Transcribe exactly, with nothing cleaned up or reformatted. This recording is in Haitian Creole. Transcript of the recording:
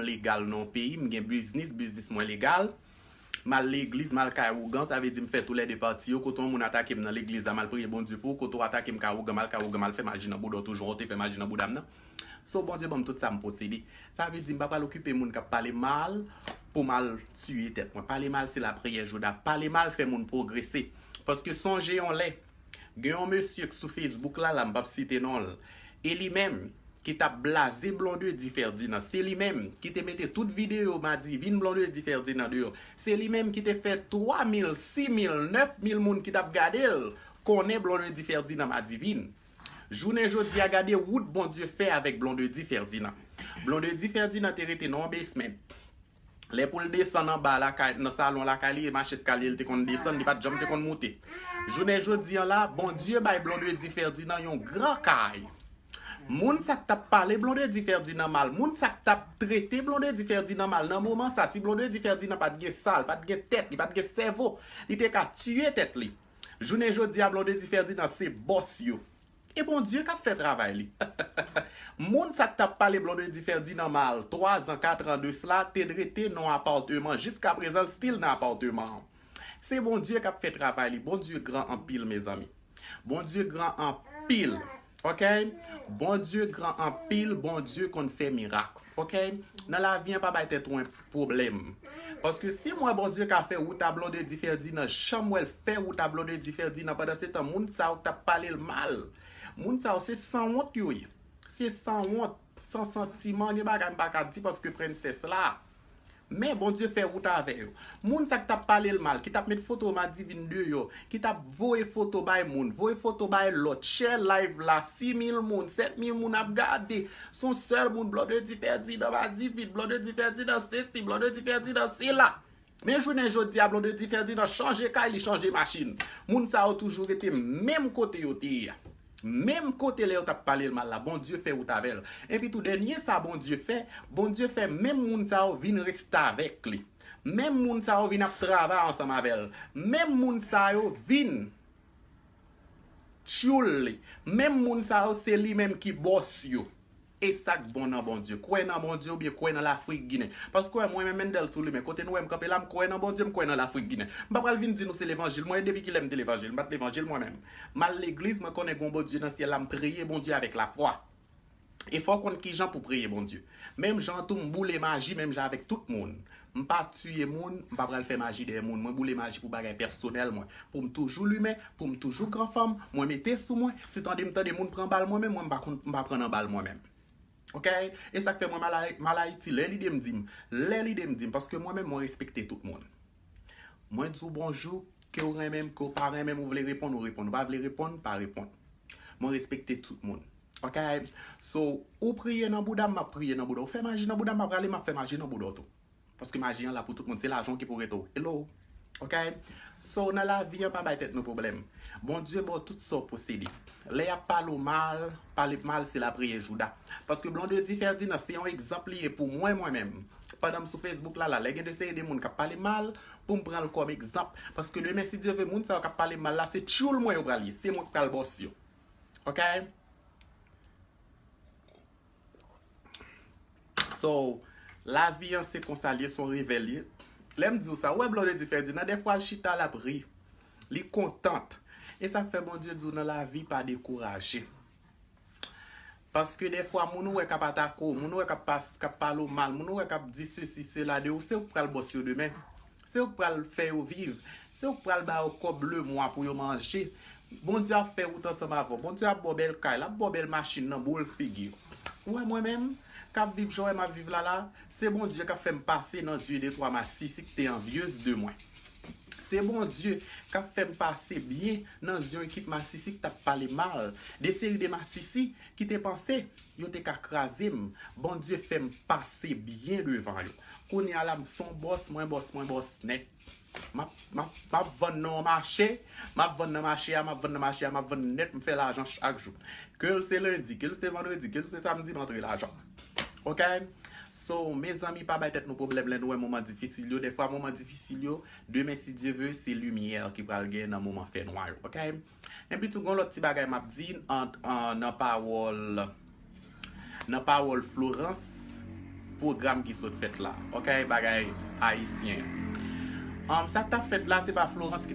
legal nan yon peyi, m gen biznis, biznis mwen legal. M al legliz, m al kay ougan, sa vle di m fè toulède pati yo. Kote yon moun atake m nan legliz la, m al priye Bondye pou ou. Kote w atake m kay ougan, m al kay ougan, m al fè maji nan bouda w toujou, ou te fè maji nan bouda m nan. So, Bondye ban m tout sa m posede. Sa vle di m pa pral okipe moun k ap pale mal pou m al tiye tèt mwen. Pale mal se lapriyè jouda. Pale mal fè moun pwogrese. Paske sonje yon lè, gen yon mesye k sou Facebook la, la m p ap site non l. E li menm, ki t ap blaze Blondedy Ferdinand. Se li menm ki te mete tout videyo Madivin Blondedy Ferdinand deyò. Se li menm ki te fè twa mil, sis mil, nèf mil moun ki t ap gade l konnen Blondedy Ferdinand Madivin. Jounen jodi a, gade wout Bondye fè avèk Blondedy Ferdinand. Blondedy Ferdinand te rete nan yon basement. Lè pou l desann anba lakay, nan salon lakay li, e mache eskalye l te konn desann, li pa t janm te konn moute. Jounen jodi an la, Bondye bay Blondedy Ferdinand yon gran kay. Moun sa k t ap pale Blondedy Ferdinand mal, moun sa k t ap trete Blondedy Ferdinand mal nan moman sa, si Blondedy Ferdinand pa t gen sal, pa t gen tèt, li pa t gen sèvo, li te ka tiye tèt li. Jounen jodi a, Blondedy Ferdinand se bòs yo. E Bondye k ap fè travay li. Moun sa k t ap pale Blondedy Ferdinand mal twa zan, kat an de sla, te rete nan yon apatman. Jiska prezan, l still nan apatman an. Se Bondye k ap fè travay li. Bondye gran anpil, mezanmi. Bondye gran anpil. Ok? Bondye gran anpil, Bondye konn fè mirak. Ok? Nan lavi an, pa bay tèt ou pwoblèm. Paske si m wè Bondye ka fè wout a Blondedy Ferdinand, jan m wè l fè wout a Blondedy Ferdinand, pandan se tan, moun sa yo k t ap pale l mal, moun sa yo se sanwont yo ye. Se sanwont, san santiman, gen bagay m pa ka di paske prensès la. Men Bondye fè wout avè yo. Moun sa k t ap pale l mal, ki t ap met foto Madivin deyò, ki t ap voye foto bay moun, voye foto bay lòt, share live la, sis mil moun, sèt mil moun ap gade. Se yon sèl moun, Blondedy Ferdinand Madivin, Blondedy Ferdinand sesi, Blondedy Ferdinand sela. Men jounen jodi a, Blondedy Ferdinand chanje kay, li chanje machin. Moun sa yo toujou rete menm kote yo te ye a. Menm kote lè yo t ap pale l mal la, Bondye fè wout avè l. Epi tou, dènye sa Bondye fè, Bondye fè menm moun sa yo vin restavèk li. Menm moun sa yo vin ap travay ansanm avè l. Menm moun sa yo vin tchoul li. Menm moun sa yo, se li menm ki bòs yo. E sa k bon nan Bondye. Kwè nan Bondye oubyen kwè nan Lafrik Ginen. Paske wè, mwen menm Mendel Toulimen, kote nou wè m kanpe la, m kwè nan Bondye, m kwè nan Lafrik Ginen. M pa pral vin di nou se levanjil mwen ye, depi kilè m te levanjil? M pa t levanjil mwen menm. M al legliz, mwen konnen gon Bondye nan syèl la, m priye Bondye avèk lafwa. E fò w konn kijan pou priye Bondye. Menm jan tou, m boule maji, menm jan avèk tout moun. M pa tiye moun, m pa pral fè maji dèyè moun. Mwen boule maji pou bagay pèsonèl mwen. Pou m toujou limen, pou m toujou granfanm, mwen mete sou mwen. Si tande m tande moun pran bal mwen menm, mwen m pa konn, m pa pran nan bal mwen menm. Ok? E sa k fè mwen m al Ay-, m al Ayiti, lè lide m di m, lè lide m di m, paske mwen menm mwen respekte tout moun. Mwen di w bonjou, ke w renmen m, ke w pa renmen m, ou vle reponn, ou reponn, ou pa vle reponn, pa reponn. Mwen respekte tout moun. Ok? So, ou priye nan bouda m, m ap priye nan bouda w. Ou fè maji nan bouda m, m ap rale, m ap fè maji nan bouda w tou. Paske maji an la pou tout moun. Se lajan w ki pou rete w. Hello? Ok? So, nan lavi an, pa bay tèt nou pwoblèm. Bondye ba w tout sa w posede. Lè y ap pale w mal, pale mal, se lapriyè jouda. Paske Blondedy Ferdinand, se yon egzanp li ye pou mwen, mwen menm. Pandan m sou Facebook la, la, lè gen de seri de moun k ap pale mal, pou m pran l kòm egzanp. Paske demen, si Dye vle, moun sa yo k ap pale mal la, se tchoul mwen yo pral ye. Se mwen k pral bòs yo. Ok? So, lavi an se konsa l ye, se yon revè l ye. Lè m di w sa, ou wè Blondedy Ferdinand, dèfwa l chita, l ap ri. Li kontan. E sa k fè Bondye di w nan lavi, pa dekouraje. Paske dèfwa, moun ou wè k ap atake w, moun ou wè k ap pas-, k ap pale w mal, moun ou wè k ap di sesi, sela de ou, se ou k pral bòs yo demen. Se ou k pral fè yo viv. Se ou k pral ba yo kòb lemwa pou yo manje. Bondye ap fè wout ansanm avè w. Bondye ap ba w bèl kay, l ap ba w bèl machin nan boul figi w. Ou wè mwen menm, k ap viv jan w wè m ap viv la la, se Bondye k ap fè m pase nan zye de twa masisi ki te anvyez de mwen. Se Bondye k ap fè m pase byen nan zye yon ekip masisi ki t ap pale mal. De seri de masisi ki te panse yo te ka kraze m. Bondye fè m pase byen devan yo. Kounye a la, m se yon bòs, mwen bòs, mwen bòs nèt. M ap, m ap, m ap vann nan yon mache, m ap vann nan mache a, m ap vann nan mache a, m ap vann nèt, m fè lajan chak jou. Ke l se lendi, ke l se vandredi, ke l se samdi, m antre lajan. Ok? So, mezanmi, pa bay tèt nou pwoblèm lè nou wè moman difisil yo. Dèfwa, moman difisil yo, demen, si Dye ve, se limyè ki pral gen nan moman fènwa yo. Ok? Epi tou, gon lòt ti bagay m ap di an, an, nan pawòl, nan pawòl Florence. pwogram ki sot fèt la. Ok, bagay ayisyen. Um, sa k t ap fèt la, se pa Florence ki